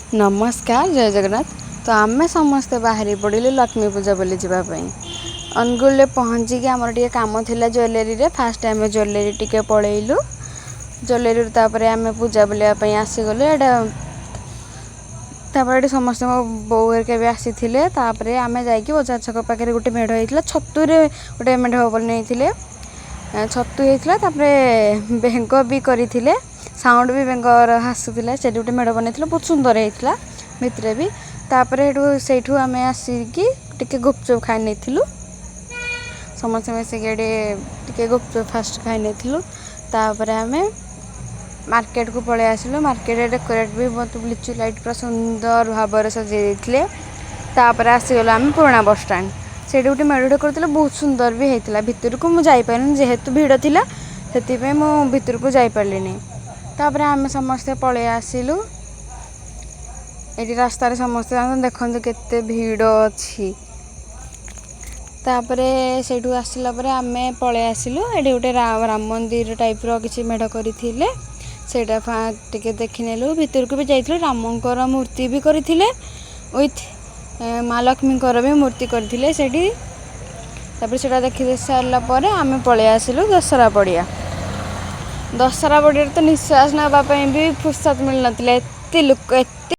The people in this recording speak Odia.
ନମସ୍କାର, ଜୟ ଜଗନ୍ନାଥ। ତ ଆମେ ସମସ୍ତେ ବାହାରି ପଡ଼ିଲୁ ଲକ୍ଷ୍ମୀ ପୂଜା ବୁଲି ଯିବା ପାଇଁ। ଅନୁଗୁଳରେ ପହଞ୍ଚିକି ଆମର ଟିକେ କାମ ଥିଲା ଜୁଏଲେରୀରେ। ଫାଷ୍ଟ ଆମେ ଜୁଏଲେରୀ ଟିକେ ପଳେଇଲୁ। ଜୁଏଲେରୀରୁ ତାପରେ ଆମେ ପୂଜା ବୁଲିବା ପାଇଁ ଆସିଗଲୁ। ଏଇଟା ତାପରେ ଏଠି ସମସ୍ତଙ୍କ ବୋଉ ହେରିକା ବି ଆସିଥିଲେ। ତାପରେ ଆମେ ଯାଇକି ବଜାର ଛକ ପାଖରେ ଗୋଟେ ମେଢ଼ ହେଇଥିଲା, ଛତୁରେ ଗୋଟେ ମେଢ଼ ବନେଇଥିଲେ। ଛତୁ ହେଇଥିଲା, ତାପରେ ବେଙ୍ଗ ବି କରିଥିଲେ, ସାଉଣ୍ଡ ବି ବେଙ୍ଗର ଆସୁଥିଲା। ସେଠି ଗୋଟେ ମେଢ଼ ବନେଇଥିଲେ, ବହୁତ ସୁନ୍ଦର ହେଇଥିଲା ଭିତରେ ବି। ତାପରେ ସେଠୁ ସେଇଠୁ ଆମେ ଆସିକି ଟିକେ ଗୁପଚୁପ୍ ଖାଇ ନେଇଥିଲୁ। ସମସ୍ତେ ମିଶିକି ଏଠି ଟିକେ ଗୁପଚୁପ୍ ଫାଷ୍ଟ ଖାଇ ନେଇଥିଲୁ। ତାପରେ ଆମେ ମାର୍କେଟକୁ ପଳେଇ ଆସିଲୁ। ମାର୍କେଟରେ ଡେକୋରେଟ୍ ବି ବହୁତ, ଲିଚୁ ଲାଇଟ୍ ପୁରା ସୁନ୍ଦର ଭାବରେ ସଜେଇ ଦେଇଥିଲେ। ତାପରେ ଆସିଗଲୁ ଆମେ ପୁରୁଣା ବସଷ୍ଟାଣ୍ଡ। ସେଇଠି ଗୋଟେ ମେଢ଼ଟେ କରିଥିଲେ, ବହୁତ ସୁନ୍ଦର ବି ହେଇଥିଲା। ଭିତରକୁ ମୁଁ ଯାଇପାରିଲିନି, ଯେହେତୁ ଭିଡ଼ ଥିଲା, ସେଥିପାଇଁ ମୁଁ ଭିତରକୁ ଯାଇପାରିଲିନି। ତାପରେ ଆମେ ସମସ୍ତେ ପଳେଇ ଆସିଲୁ। ଏଇଠି ରାସ୍ତାରେ ସମସ୍ତେ ଦେଖନ୍ତୁ କେତେ ଭିଡ଼ ଅଛି। ତାପରେ ସେଇଠୁ ଆସିଲା ପରେ ଆମେ ପଳେଇ ଆସିଲୁ। ଏଠି ଗୋଟେ ରାମ ମନ୍ଦିର ଟାଇପ୍ର କିଛି ମେଢ଼ କରିଥିଲେ, ସେଇଟା ଟିକେ ଦେଖିନେଲୁ। ଭିତରକୁ ବି ଯାଇଥିଲୁ। ରାମଙ୍କର ମୂର୍ତ୍ତି ବି କରିଥିଲେ, ୱିଥ୍ ମା ଲକ୍ଷ୍ମୀଙ୍କର ବି ମୂର୍ତ୍ତି କରିଥିଲେ ସେଇଠି। ତାପରେ ସେଇଟା ଦେଖି ସାରିଲା ପରେ ଆମେ ପଳେଇ ଆସିଲୁ ଦଶହରା ପଡ଼ିଆ। ଦଶହରା ପଡ଼ିଆରେ ତ ନିଶ୍ୱାସ ନେବା ପାଇଁ ବି ଫୁର୍ସତ ମିଳିନଥିଲା, ଏତେ ଲୋକ, ଏତେ